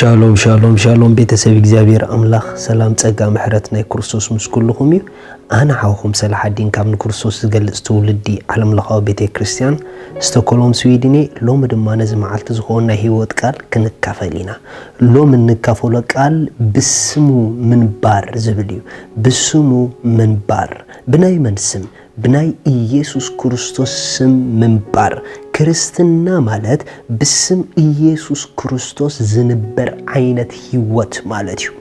ሻሎም ሻሎም ሻሎም፣ ቤተሰብ እግዚኣብሔር ኣምላኽ፣ ሰላም ጸጋ ምሕረት ናይ ክርስቶስ ምስ ኩልኹም እዩ። ኣነ ሓውኹም ሰላሓዲን ካብ ንክርስቶስ ዝገልጽ ትውልዲ ዓለምለኻዊ ቤተ ክርስቲያን ስቶኮሎም ስዊድን እየ። ሎሚ ድማ ነዚ መዓልቲ ዝኸውን ናይ ህይወት ቃል ክንካፈል ኢና። ሎሚ እንካፈሎ ቃል ብስሙ ምንባር ዝብል እዩ። ብስሙ ምንባር። ብናይ መን ስም? ብናይ ኢየሱስ ክርስቶስ ስም ምንባር። ክርስትና ማለት ብስም ኢየሱስ ክርስቶስ ዝንበር ዓይነት ህይወት ማለት እዩ።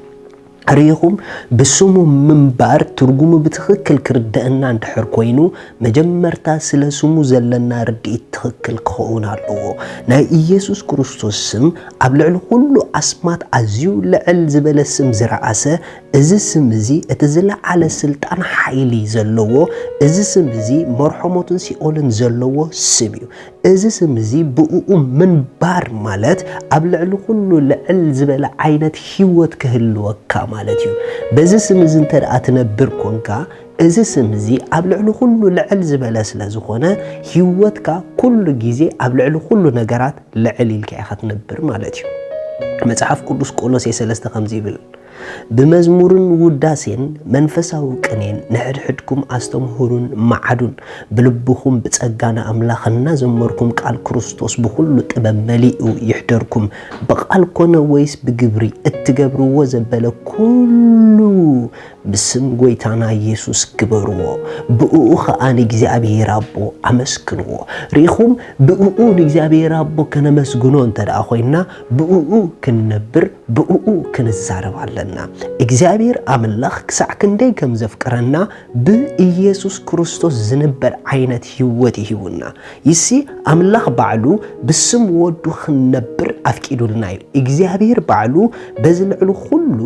ርኢኹም፣ ብስሙ ምንባር ትርጉሙ ብትኽክል ክርደአና እንድሕር ኮይኑ፣ መጀመርታ ስለ ስሙ ዘለና ርድኢት ትኽክል ክኸውን ኣለዎ። ናይ ኢየሱስ ክርስቶስ ስም ኣብ ልዕሊ ኩሉ ኣስማት ኣዝዩ ልዕል ዝበለ ስም ዝረኣሰ፣ እዚ ስም እዚ እቲ ዝለዓለ ስልጣን ሓይሊ ዘለዎ፣ እዚ ስም እዚ መርሖሞትን ሲኦልን ዘለዎ ስም እዩ። እዚ ስም እዚ ብእኡ ምንባር ማለት ኣብ ልዕሊ ኩሉ ልዕል ዝበለ ዓይነት ህይወት ክህልወካ ማለት እዩ። በዚ ስም እዚ እንተ ደኣ ትነብር ኮንካ፣ እዚ ስም እዚ ኣብ ልዕሊ ኩሉ ልዕል ዝበለ ስለ ዝኾነ፣ ህይወትካ ኩሉ ግዜ ኣብ ልዕሊ ኩሉ ነገራት ልዕል ኢልካ ኢኻ ትነብር ማለት እዩ። መጽሓፍ ቅዱስ ቆሎሴ ሰለስተ ከምዚ ይብል፣ ብመዝሙርን ውዳሴን መንፈሳዊ ቅኔን ንሕድሕድኩም ኣስተምህሩን መዓዱን፣ ብልብኹም ብጸጋ ንኣምላኽ እናዘመርኩም፣ ቃል ክርስቶስ ብኹሉ ጥበብ መሊኡ ይሕደርኩም። ብቓል ኮነ ወይስ ብግብሪ፣ እትገብርዎ ዘበለ ኩሉ ብስም ጐይታና ኢየሱስ ግበርዎ፣ ብእኡ ኸኣ ንእግዚኣብሔር ኣቦ ኣመስግንዎ። ርኢኹም፣ ብእኡ ንእግዚኣብሔር ኣቦ ከነመስግኖ እንተ ደኣ ኾይንና፣ ብእኡ ክንነብር፣ ብእኡ ክንዛረብ ኣለና። እግዚኣብሔር ኣምላኽ ክሳዕ ክንደይ ከም ዘፍቅረና ብኢየሱስ ክርስቶስ ዝንበር ዓይነት ህይወት ይሂቡና። ይሲ ኣምላኽ ባዕሉ ብስም ወዱ ክንነብር ኣፍቂዱልና እዩ። እግዚኣብሔር ባዕሉ በዚ ልዕሊ ኩሉ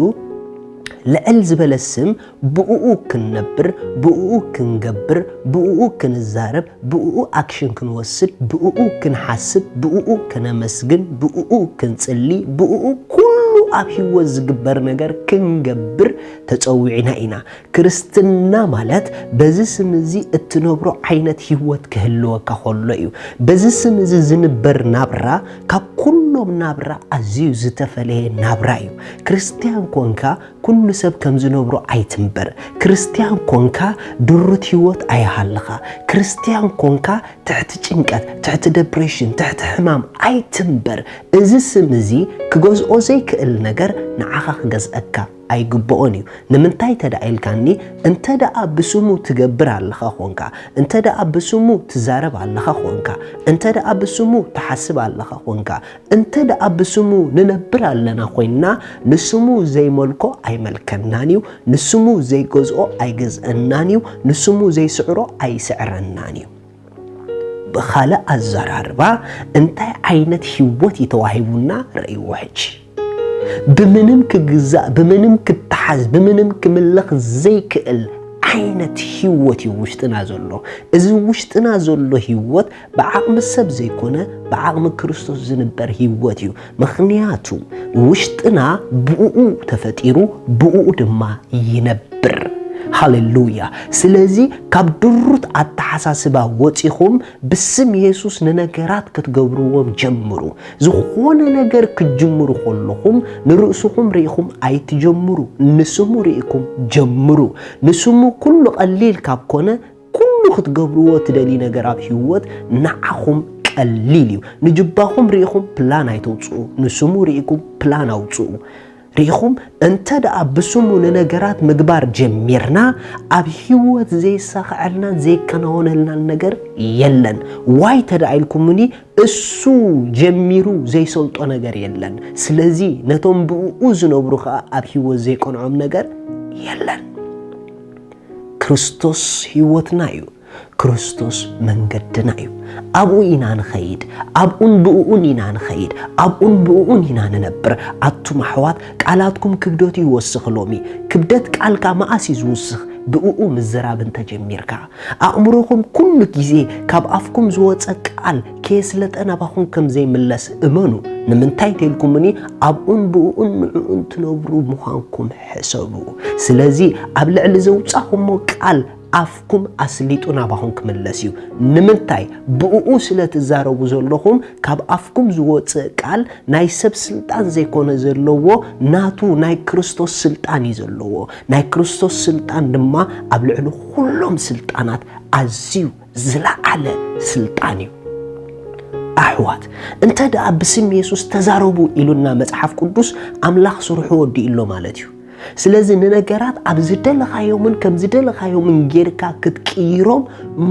ልዕል ዝበለ ስም ብእኡ ክንነብር፣ ብእኡ ክንገብር፣ ብእኡ ክንዛረብ፣ ብእኡ ኣክሽን ክንወስድ፣ ብእኡ ክንሓስብ፣ ብእኡ ከነመስግን፣ ብእኡ ክንጽሊ፣ ብእኡ ኩሉ ኣብ ህይወት ዝግበር ነገር ክንገብር ተጸዊዕና ኢና። ክርስትና ማለት በዚ ስም እዚ እትነብሮ ዓይነት ህይወት ክህልወካ ከሎ እዩ። በዚ ስም እዚ ዝንበር ናብራ ካብ ኩሎም ናብራ ኣዝዩ ዝተፈለየ ናብራ እዩ። ክርስትያን ኮንካ ኩሉ ሰብ ከም ዝነብሮ ኣይትንበር። ክርስትያን ኮንካ ድሩት ህይወት ኣይሃልኻ። ክርስትያን ኮንካ ትሕቲ ጭንቀት፣ ትሕቲ ደፕሬሽን፣ ትሕቲ ሕማም ኣይትንበር። እዚ ስም እዚ ክገዝኦ ዘይክእል ነገር ንዓኻ ክገዝአካ ኣይግብኦን እዩ። ንምንታይ እንተ ደኣ ኢልካኒ፣ እንተ ደኣ ብስሙ ትገብር ኣለኻ ኾንካ፣ እንተ ደኣ ብስሙ ትዛረብ ኣለኻ ኾንካ፣ እንተ ደኣ ብስሙ ትሓስብ ኣለኻ ኾንካ፣ እንተ ደኣ ብስሙ ንነብር ኣለና ኮይንና፣ ንስሙ ዘይመልኮ ኣይመልከናን እዩ፣ ንስሙ ዘይገዝኦ ኣይገዝአናን እዩ፣ ንስሙ ዘይስዕሮ ኣይስዕረናን እዩ። ብኻልእ ኣዘራርባ፣ እንታይ ዓይነት ህይወት እዩ ተዋሂቡና? ረእይዎ ሕጂ። ብምንም ክግዛእ፣ ብምንም ክተሓዝ፣ ብምንም ክምለኽ ዘይክእል ዓይነት ህይወት እዩ ውሽጥና ዘሎ። እዚ ውሽጥና ዘሎ ህይወት ብዓቕሚ ሰብ ዘይኮነ፣ ብዓቕሚ ክርስቶስ ዝንበር ህይወት እዩ። ምኽንያቱ፣ ውሽጥና ብእኡ ተፈጢሩ፣ ብእኡ ድማ ይነብር። ሃሌሉያ። ስለዚ፣ ካብ ድሩት ኣተሓሳስባ ወጺኹም፣ ብስም የሱስ ንነገራት ክትገብርዎም ጀምሩ። ዝኾነ ነገር ክትጅምሩ ከለኹም፣ ንርእስኹም ርኢኹም ኣይትጀምሩ። ንስሙ ርኢኹም ጀምሩ። ንስሙ ኩሉ ቀሊል ካብ ኮነ፣ ኩሉ ክትገብርዎ እትደልዩ ነገር ኣብ ህይወት ንዓኹም ቀሊል እዩ። ንጅባኹም ርኢኹም ፕላን ኣይተውጽኡ። ንስሙ ርኢኹም ፕላን ኣውጽኡ። ርኢኹም፣ እንተ ደኣ ብስሙ ንነገራት ምግባር ጀሚርና፣ ኣብ ህይወት ዘይሳኽዐልናን ዘይከናወነልናን ነገር የለን። ዋይ እንተ ደኣ ኢልኩምኒ፣ እሱ ጀሚሩ ዘይሰልጦ ነገር የለን። ስለዚ ነቶም ብእኡ ዝነብሩ ኸኣ ኣብ ህይወት ዘይቀንዖም ነገር የለን። ክርስቶስ ህይወትና እዩ። ክርስቶስ መንገድና እዩ። ኣብኡ ኢና ንኸይድ፣ ኣብኡን ብእኡን ኢና ንኸይድ፣ ኣብኡን ብእኡን ኢና ንነብር። ኣቱም ኣሕዋት፣ ቃላትኩም ክብደቱ ይወስኽ ሎሚ። ክብደት ቃልካ መኣስ እዩ ዝውስኽ? ብእኡ ምዝራብ እንተጀሚርካ። ኣእምሮኹም ኩሉ ግዜ ካብ ኣፍኩም ዝወጸ ቃል ከየስለጠ ናባኹም ከም ዘይምለስ እመኑ። ንምንታይ ተልኩምኒ? ኣብኡን ብእኡን ንዕኡን ትነብሩ ምዃንኩም ሕሰቡ። ስለዚ ኣብ ልዕሊ ዘውጻኹሞ ቃል ኣፍኩም ኣስሊጡ ናባኹም ክምለስ እዩ። ንምንታይ? ብእኡ ስለ ትዛረቡ ዘለኹም፣ ካብ ኣፍኩም ዝወፅእ ቃል ናይ ሰብ ስልጣን ዘይኮነ ዘለዎ፣ ናቱ ናይ ክርስቶስ ስልጣን እዩ ዘለዎ። ናይ ክርስቶስ ስልጣን ድማ ኣብ ልዕሊ ኩሎም ስልጣናት ኣዝዩ ዝለዓለ ስልጣን እዩ። ኣሕዋት፣ እንተ ደኣ ብስም የሱስ ተዛረቡ ኢሉና መጽሓፍ ቅዱስ፣ ኣምላኽ ስርሑ ወዲኡ ኣሎ ማለት እዩ። ስለዚ ንነገራት ኣብ ዝደለኻዮምን ከም ዝደለኻዮምን ጌርካ ክትቅይሮም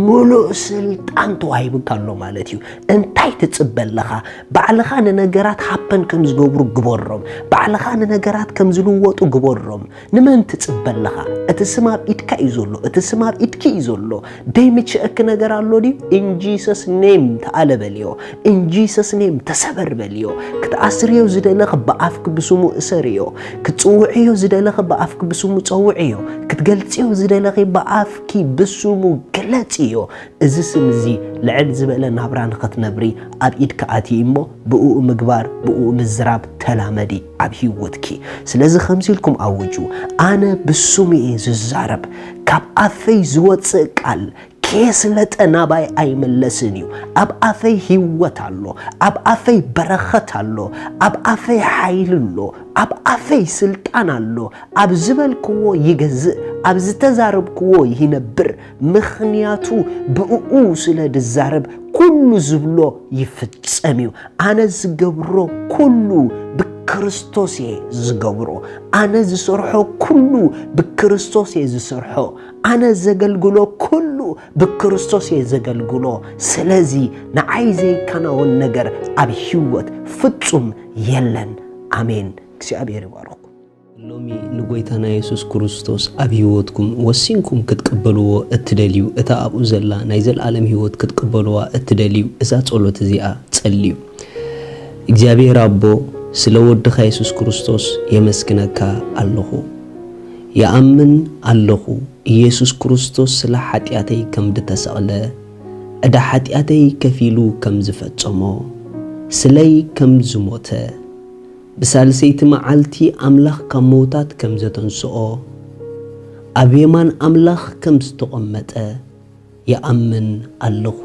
ምሉእ ስልጣን ተዋሂቡካ ኣሎ ማለት እዩ። እንታይ ትጽበ ኣለኻ? ባዕልኻ ንነገራት ሃፐን ከም ዝገብሩ ግበሮም። ባዕልኻ ንነገራት ከም ዝልወጡ ግበሮም። ንመን ትጽበ ኣለኻ? እቲ ስም ኣብ ኢድካ እዩ ዘሎ። እቲ ስም ኣብ ኢድኪ እዩ ዘሎ። ደይምችእኪ ነገር ኣሎ ድዩ? In Jesus name ተኣለ በልዮ። In Jesus name ተሰበር በልዮ። ክትኣስርዮ ዝደለኺ ብኣፍኪ ብስሙ እሰርዮ። ክትጽውዕዮ ዝደለኺ ብኣፍኪ ብስሙ ጸውዕዮ። ክትገልጽዮ ዝደለኺ ብኣፍኪ ብስሙ ግለጽዮ። እዚ ስም እዚ ልዕል ዝበለ ናብራ ንኽትነብሪ ኣብ ኢድኪ ኣትዩ እሞ ብእኡ ምግባር፣ ብእኡ ምዝራብ ተላመዲ ኣብ ህይወትኪ። ስለዚ ከምዚ ኢልኩም ኣውጁ፣ ኣነ ብስሙ እየ ዝዛረብ፣ ካብ ኣፈይ ዝወጽእ ቃል ከየስለጠ ናባይ ኣይምለስን እዩ። ኣብ ኣፈይ ህይወት ኣሎ፣ ኣብ ኣፈይ በረኸት ኣሎ፣ ኣብ ኣፈይ ሓይሊ ኣሎ፣ ኣብ ኣፈይ ስልጣን ኣሎ። ኣብ ዝበልክዎ ይገዝእ፣ ኣብ ዝተዛረብክዎ ይነብር። ምኽንያቱ ብእኡ ስለ ድዛረብ ኩሉ ዝብሎ ይፍጸም እዩ። ኣነ ዝገብሮ ኩሉ ብክርስቶስ እየ ዝገብሮ። ኣነ ዝሰርሖ ኩሉ ብክርስቶስ እየ ዝሰርሖ። ኣነ ዘገልግሎ ኩሉ ብክርስቶስ እየ ዘገልግሎ። ስለዚ ንዓይ ዘይከናወን ነገር ኣብ ህይወት ፍጹም የለን። ኣሜን። እግዚኣብሔር ይባርኽኩም። ሎሚ ንጎይታና የሱስ ክርስቶስ ኣብ ህይወትኩም ወሲንኩም ክትቅበልዎ እትደልዩ፣ እታ ኣብኡ ዘላ ናይ ዘለኣለም ህይወት ክትቅበልዋ እትደልዩ፣ እዛ ጸሎት እዚኣ ጸልዩ። እግዚኣብሔር ኣቦ፣ ስለ ወድኻ የሱስ ክርስቶስ የመስግነካ ኣለኹ። ይኣምን ኣለኹ፣ ኢየሱስ ክርስቶስ ስለ ሓጢኣተይ ከም ዝተሰቕለ፣ ዕዳ ሓጢኣተይ ከፊሉ ከም ዝፈጸሞ፣ ስለይ ከም ዝሞተ፣ ብሳልሰይቲ መዓልቲ ኣምላኽ ካብ ምዉታት ከም ዘተንስኦ፣ ኣብ የማን ኣምላኽ ከም ዝተቐመጠ ይኣምን ኣለኹ።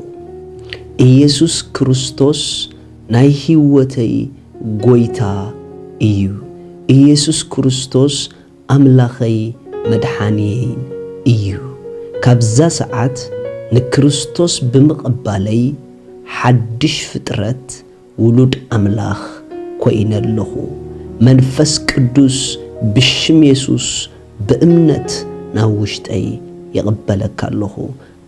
ኢየሱስ ክርስቶስ ናይ ህይወተይ ጎይታ እዩ። ኢየሱስ ክርስቶስ ኣምላኸይ መድሓንየይን እዩ። ካብዛ ሰዓት ንክርስቶስ ብምቕባለይ ሓድሽ ፍጥረት ውሉድ ኣምላኽ ኮይነ ኣለኹ። መንፈስ ቅዱስ ብሽም የሱስ ብእምነት ናብ ውሽጠይ ይቕበለካ ኣለኹ።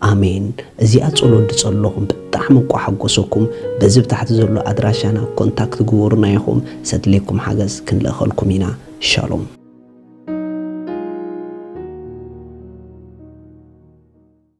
ኣሜን። እዚኣ ጸሎት ዝጸለኹም ብጣዕሚ እንቋ ሓጎሰኩም። በዚ ብታሕቲ ዘሎ ኣድራሻና ኮንታክት ግበሩና ኢኹም። ሰድሌኩም ሓገዝ ክንልእኸልኩም ኢና። ሻሎም።